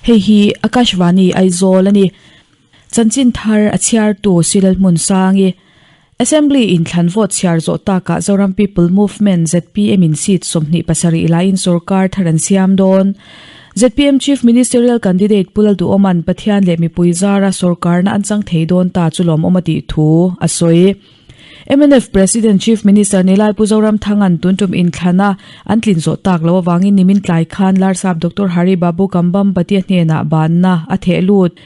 Hei hi Akashvani Aizawl a ni. Chanchin thar a chhiartu Silal Hmunsangi. Assembly inthlan vote chhiar zawh takah Zoram People Movement, zpm, in seat 27 laiin sorkar thar an siam dawn. Zpm Chief Ministerial Candidate Pu Lalduhawma'n Pathian leh mipui zara sorkarna an chang thei dawn ta chu lawmawm a tih thu a sawi. Mnf President Chief Minister Nilai Pu Zoramthanga'n tun tum inthlana an tlin zawh tak loh avangin nimin tlai khan Larsap Doctor Hari Babu Kambhampati-a hnenah banna a theh lut.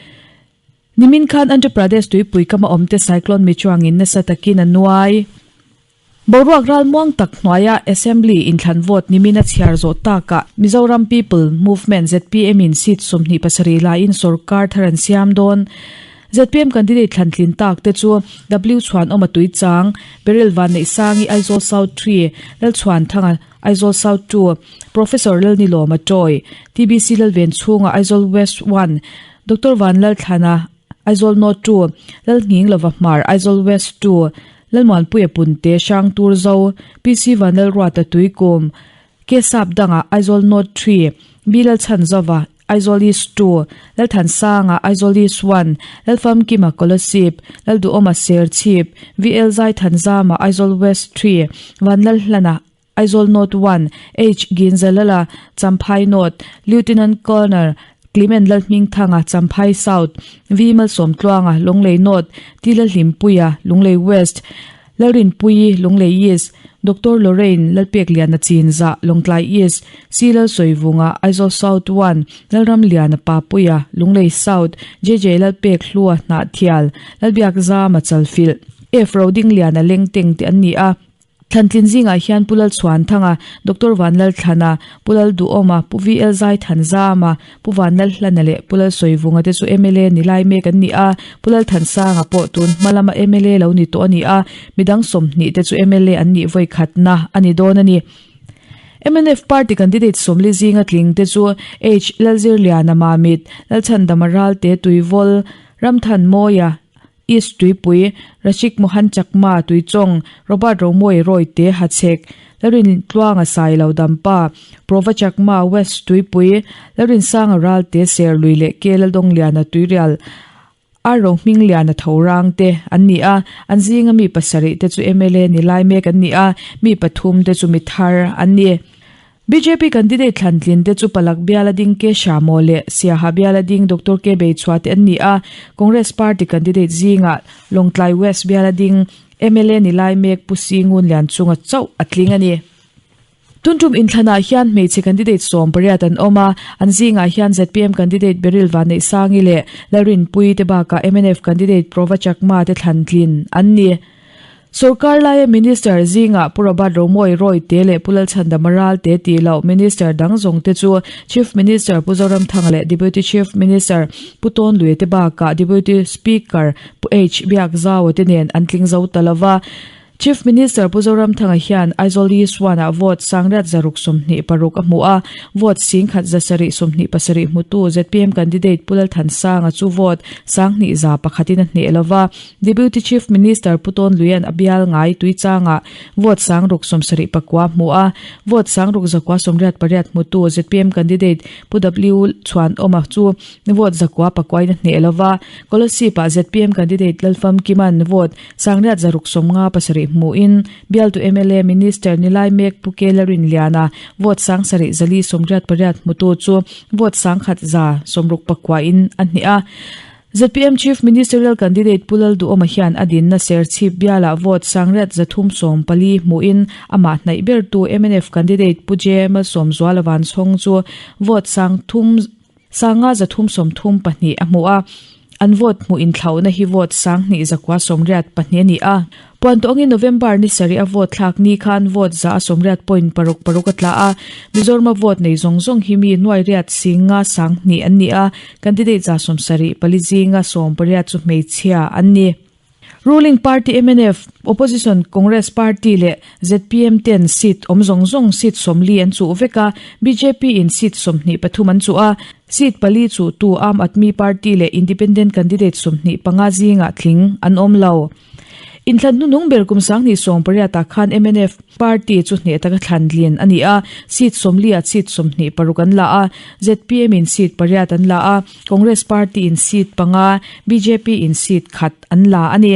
Nimin khan Andhra Pradesh tuipui kama awmte cyclone michuangin nasa takin a nuai. Boruak ral muang tak hnuaia Assembly inthlan vote nimin a chhiar zawh takah Mizoram People Movement, zpm, in seat 27 laiin sorkar thar an siam dawn. Zpm candidate thlantlin tak te chu W Chhuanawma Tuichang, Beryl Vanneihsangi Aizawl South 3, Lalchhuanthanga Aizawl South 2, Professor Lalnilawma Tawi, TBC Lalvenchhunga Aizawl West 1, Doctor Vanlalthlana, Aizawl North 2, Lalnghinglova Hmar, Aizawl West 2, Lalmuanpuia Punte, Hrangtur Zo, PC Vanlalruata Tuikum, K Sap Danga, Aizawl North 3, B Lalchhanzova, Aizawl East 2, Lalthansanga, Aizawl East 1, Lalfamkima, Kolasib, Lalduhawma, Serchhip, VL Zaithanzama, Aizawl West 3, Vanlalhlana, Aizawl North 1, H Ginzalala, Champhai North, Lieutenant Colonel Clement Lalhmingthanga, Champhai South, V Malsawmtluanga, Lunglei North, T Lalhlimpuia, Lunglei West, Lalrinpuii, Lunglei East, Doctor Lorraine Lalpekliana Chinzah, Lawngtlai East, C Lalsawivunga, Aizawl South 1, Lalramliana Papuia, Lunglei South, JJ Lalpekhlua, Hnahthial, Lalbiakzama Chalfilh, F Rodingliana Lengteng te an ni a. Thlantlin zingah hian Pu Lalchhuanthanga, Doctor Vanlalthlana, Pu Lalduhawma, Pu VL Zaithanzama, Pu Vanlalhlana leh Pu Lalsawivunga te chu mla ni lai mek an ni a, Pu Lalthansanga pawh tun hma lama mla lo ni tawh a ni a, midang 20 te chu mla an nih vawi khatna a ni dawn a ni. Mnf party candidate 40 zinga tling te chu H Lalzirliana Mamit, Lalchhandama Ralte Tuivawl, Ramthanmawia, East Tuipui, Rashik Mohan Chakma, Tuichawng, Robert Romawia Rawite, Hachhek, Larin Tluanga Sailo Dampa, Prova Chakma, West Tuipui, Larinsanga Ralte, Serlui leh Ke Laldawngliana Tuirial, Ar Rohmingliana Thorang te an ni a, an zinga mi pasarih te chu mla ni lai mek an ni a, mi pathum te chu mi thar an ni. Bjp candidate thlantlin te chu Palak biala ding K Shamo leh Siaha biala ding Doctor K Beichhua te an ni a, Congress party candidate zingah Lawngtlai West biala ding mla ni lai mek Pu Singun Lianchunga chauh a tling a ni. Tuntum inthlanah hian hmeichhe candidate 18 an awm a, an zingah hian zpm candidate Beryl Vanneihsangi leh Lalrinpuii te bakah mnf candidate Prova Chakma te thlantlin an ni. Sorkar laia Minister zingah Pu Robert Romawia Rawite leh Pu Lalchhandama Ralte tih loh Minister dang zawng te chu Chief Minister Pu Zoramthanga leh Deputy Chief Minister Pu Tawnluia te bakah Deputy Speaker Pu H Biakzaua te nen an tling zo ta lova. Chief Minister Pu Zoramthanga hian Aizawl East One-ah vote 626 a hmu a, vote 1127 hmutu zpm candidate Pu Lalthansanga chu vote 2101 in a hneh lova. Deputy Chief Minister Pu Tawn Luia'n a bial ngai Tuichangah vote 679 hmu a, vote 6988 hmutu zpm candidate Pu W Chhuanawma chu vote 900 in a hneh lo va, Kolasib-ah zpm candidate Lalfamkima'n vote 657 hmuin bialtu mla Minister Nilai mek Pu K Larinliana vote 7488 hmutu chu vote 1169 in a hneh a. Zpm Chief Ministerial Candidate Pu Lalduhawma hian a dinna Serchhip bialah vote 314 hmuhin amah hnaih bertu mnf candidate Pu J Malsawmzuala Vanchhawng chu vote 5332 a hmu a. An vote hmuh inthlauhna hi vote 2982 a ni a. Puan tawngin November ni sarih a vote thlak ni khan vote 180.66 a tla a, Mizorama vote nei zawng zawng hi mi nuai riat singa 20 an ni a, candidate 74 zinga 18 chu hmeichhia an ni. Ruling party mnf, opposition Congress party leh zpm ten seat awm zawng zawng seat 40 an chuh vek a, bjp in seat 23 an chuh a, seat pali chuhtu Aam Aadmi Party leh independent candidate 25 zingah tling an awm lo. Inthlan hnunung ber kum 2018 ah khan mnf party chu hneh taka thlantlin a ni a, seat 40 ah seat 26 an la a, zpm in seat pariat an la a, Congress party in seat panga, bjp in seat khat an la a ni.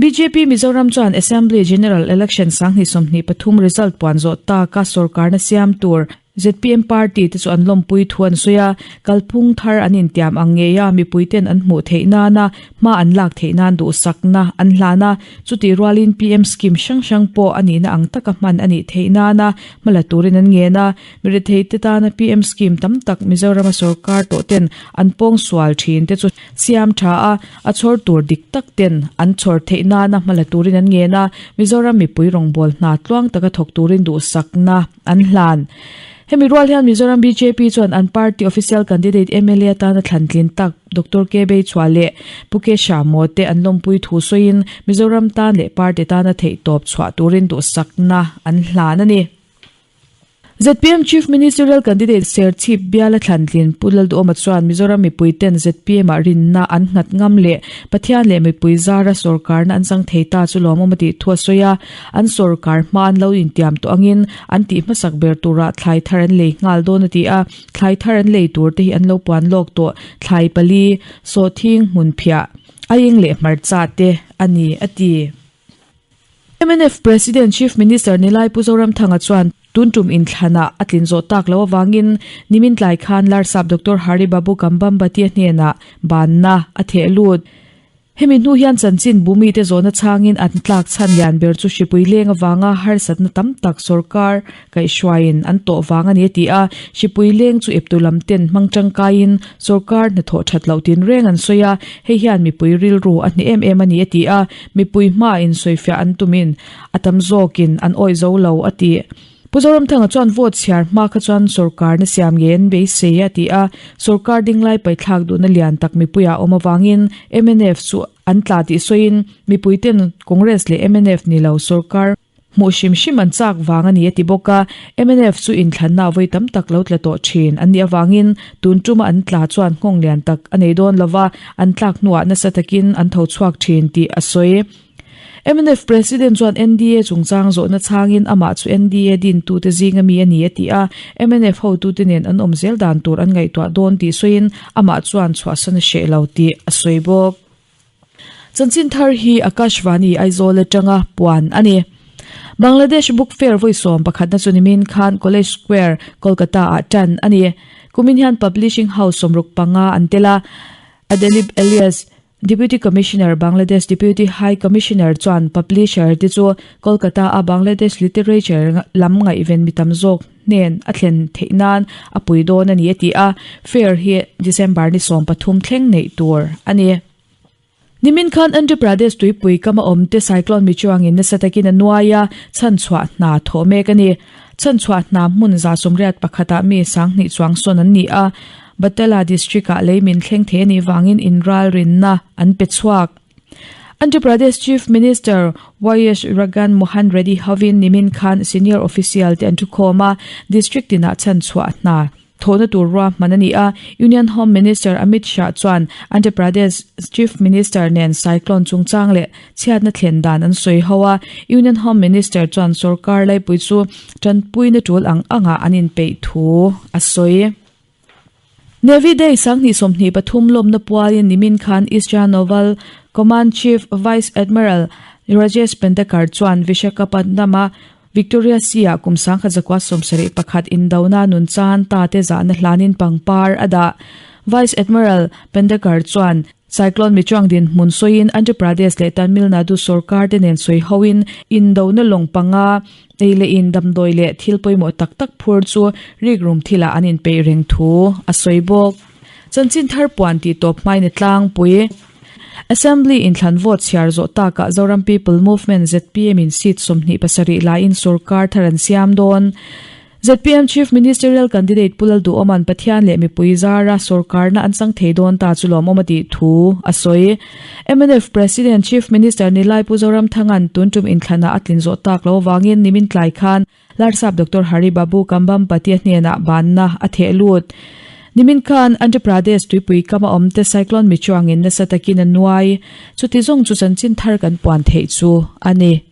Bjp Mizoram chuan Assembly General Election 2023 result puan zawh taka sorkarna siam tur zpm party te chu an lawmpui thu an sawi a, kalphung thar an intiam ang ngei a, mipuiten an hmuh theih nana hma an lak theih nan duhsakna an hlan a, chutih rualin PM scheme hrang hrang pawh a nihna ang taka hman a nih theih nana hma la turin an ngen a, mirethei te tana PM scheme tam tak Mizorama sorkar tawh ten an pawngsual thin te chu siam tha a, a chhawr tur dik tak ten an chhawr theih nana hma la turin an ngen a, Mizoram mipui rawngbâwl hna tluang taka thawk turin duhsakna an hlan. Hemi rual hian Mizoram bjp chuan an party official candidate mla atana thlantlin tak Doctor K Beichhua leh Pu K Shamo te an lawmpui thu sawiin Mizoram tan leh party tana theihtawp chhuah turin duhsakna an hlan a ni. Zpm Chief Ministerial Candidate Serchhip biala thlantlin Pu Lalduhawma chuan Mizoram mipuiten zpm ah rinna an nghat ngam leh Pathian leh mipui zara sorkarna an chang thei ta chu lawmawm a tih thu a sawi a. An sorkar hma an lo intiam tawh angin an tih hmasak ber turah thlai thar an lei nghal dawn a ti a. Thlai thar an lei tur te hi an lo puan lawk tawh thlai pali, sawhthing, hmunphiah, aieng leh hmarcha te a ni a ti. Mnf President Chief Minister Nilai Pu Zoramthanga chuan tun tum inthlanah a tlin zawh tak loh avangin nimin tlai khan Larsap Doctor Hari Babu Kambambati-a hnenah banna a theh lut. Hemi hnu hian chanchin bumite zawhna chhangin an tlak chhan lian ber chu hripui leng avanga harsatna tam tak sorkar kaihhruaiin an tawh vang a ni a ti a, hripui leng chu eptu lam ten hmang tangkaiin sorkar hnathawh that loh tinreng an sawi a, hei hian mipui rilru a hneh em em a ni a ti a. Mipui hmaa insawifiah an tumin a tam zawkin an awih zo lo a ti. Pu Zoramthanga chuan vote chhiar hma kha chuan sorkarna siam ngei an beisei a ti a, sorkar dinglai paithlak duhna lian tak mipuiah a awm avangin mnf chu an tla tih sawiin mipuiten Congress leh mnf ni lo sorkar Hmuh hrim hrim an chak vang a ni a ti bawk a, mnf chu inthlanna vawi tam tak lo tla tawh thin an nih avangin tun tuma an tla chuan nghawng lian tak a nei dawn lova, an tlak hnuah nasa takin an tho chhuak thin tih a sawi. Mnf President chuan NDA chungchang zawhna chhangin amah chu NDA dintute zinga mi a ni a ti a, mnf hotute nen an awm zel dan tur an ngaihtuah dawn tih sawiin amah chuan chhuahsan a hreh lo tih a sawi bawk. Chanchin thar hi Akashvani Aizawl atanga puan a ni. Bangladesh Book Fair vawi sawm pakhatna chu nimin khan College Square, Kolkata ah tan a ni. Kumin hian Publishing House 65 an tel a. Adelib Elias, Deputy Commissioner, Bangladesh Deputy High Commissioner chuan publisher te chu Kolkata a Bangladesh literature lam ngaihven mi tam zawk hnen a thlen theih nan a pui dawn a ni a ti a. Fair hi December ni 13 thleng neih tur a ni. Nimin khan Andhra Pradesh tuipui kama awmte cyclone michuangin nasa takin a nuai a, chhanchhuah hna thawh mek a ni. Chhanchhuah hna hmun 81 ah mi 2000 chuang sawn an ni a, Batala district-ah lei min thleng thei a nih vangin inralrinna an pe chhuak. Andhra Pradesh Chief Minister YS Ragan Mohan Reddy hovin nimin khan senior official te an thukhawm a, district tinah chhanchhuah hna Thawhna tur ruahman a ni a, Union Home Minister Amit Shah chuan Andhra Pradesh Chief Minister nen cyclone chungchang leh chhiatna thlen dan an sawi ho a, Union Home Minister chuan sorkar laipui chu tanpuina tul ang angah an inpeih thu a sawi. Navy Day 2023 lawmna pualin nimin khan Eastern Naval Command Chief Vice Admiral Rajesh Pendekar chuan Visakhapatnam-a Victoria Sea-ah kum 1971 indona nun chan ta te zahna hlanin pangpar a dah. Vice Admiral Pendekar chuan Cyclone Michuang dinhmun sawiin Andhra Pradesh leh Tamil Nadu sorkar te nen sawi hoin indona lawng panga ei leh in damdawi leh thil pawimawh tak tak phur chu rikrum thilah an inpeih reng thu a sawi bawk. Chanchin thar puan tih tawp hmain a tlangpui. Assembly inthlan vote chhiar zawh takah Zoram People Movement, zpm, in seat 27 laiin sorkar thar an siam dawn. Zpm Chief Ministerial Candidate Pu Lalduhawma'n Pathian leh mipui zara sorkarna an chang thei dawn ta chu lawmawm a tih thu a sawi. Mnf President Chief Minister Nilai Pu Zoramthanga'n tun tum inthlanah a tlin zawh tak lo avangin nimin tlai khan Larsap Doctor Hari Babu Kambam Patia hnenah banna a theh lut. Nimin khan Andhra Pradesh tuipui kama awmte Cyclone Michuangin nasa takin a nuai. Chuti zawng chu chanchin thar kan puan theih chu a ni.